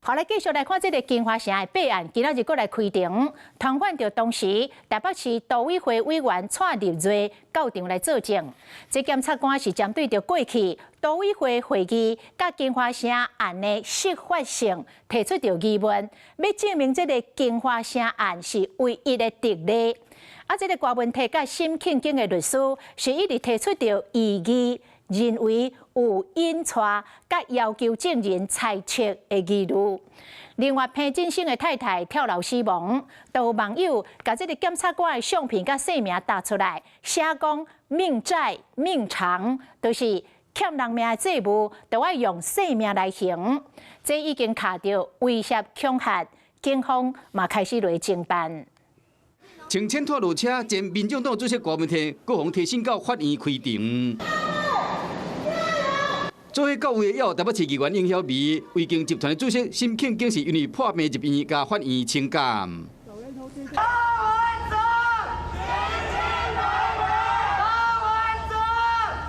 好，來繼續來看這個京華城的弊案，今仔日閣來開庭，傳喚著當時台北市都委會委員蔡立睿到場來作證。這檢察官是針對著過去都委會會議佮京華城案的適法性提出著疑問，欲證明這个京華城案是唯一的特例。啊，這个郭文提佮沈慶京的律師是一直提出著異議，認為有引錯佮要求證人猜測的疑慮。另外，彭振聲的太太跳樓死亡，都有網友共這个檢察官的相片佮姓名貼出來，寫講命債命長，就是欠人命的債務，都愛用性命來還。這已經卡著威脅恐嚇，警方嘛開始來偵辦。乘淺拖路車，前民眾黨主席郭文天，閣予提審到法院開庭。做伙到位的有台北市議員應曉薇，維京集團的主席沈慶京是因為破病入院，共法院請假。柯文哲，清清白白，柯文哲，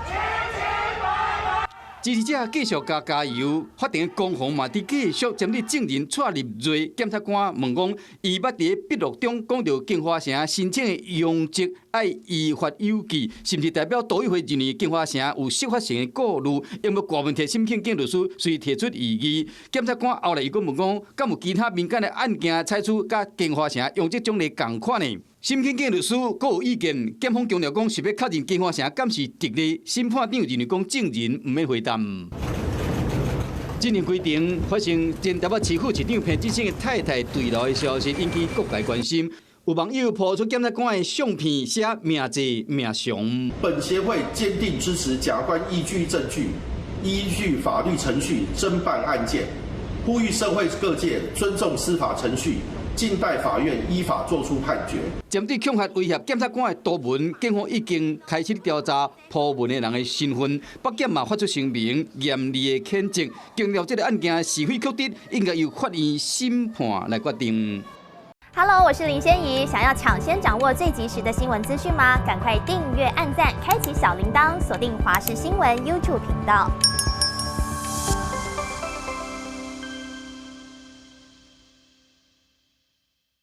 清清白白。支持者繼續加油，法庭攻防嘛佇繼續針對證人蔡立睿，檢察官問講，伊捌佇筆錄中講著京華城申請的容積愛依法有據，是毋是代表都委會認為京華城有適法性的顧慮？因為郭文提沈慶京律師遂提出異議，檢察官後來又閣問講，敢有其他民間的案件採取佮京華城容積獎勵仝款呢？沈慶京律師閣有意見，檢方強調講是欲確認京華城敢是特例，審判長認為講證人毋免回答。進行規程發生前台北市副市長彭振聲的太太墜樓的消息，引起各界關心。有網友 po 出檢察官的相片，寫命債命償。本協會堅定支持檢察官依據證據、依據法律程序偵辦案件，呼籲社會各界尊重司法程序，靜待法院依法作出判決。針對恐嚇威脅檢察官的圖文，警方已經開始調查 po 文的人的身份。北檢嘛發出聲明，嚴厲的譴責，強調這个案件是非曲直，應該由法院審判來決定。 Hello，我是林仙怡，想要搶先掌握最及時的新聞資訊嗎？趕快訂閱、按讚、開啟小鈴鐺，鎖定華視新聞 YouTube 頻道。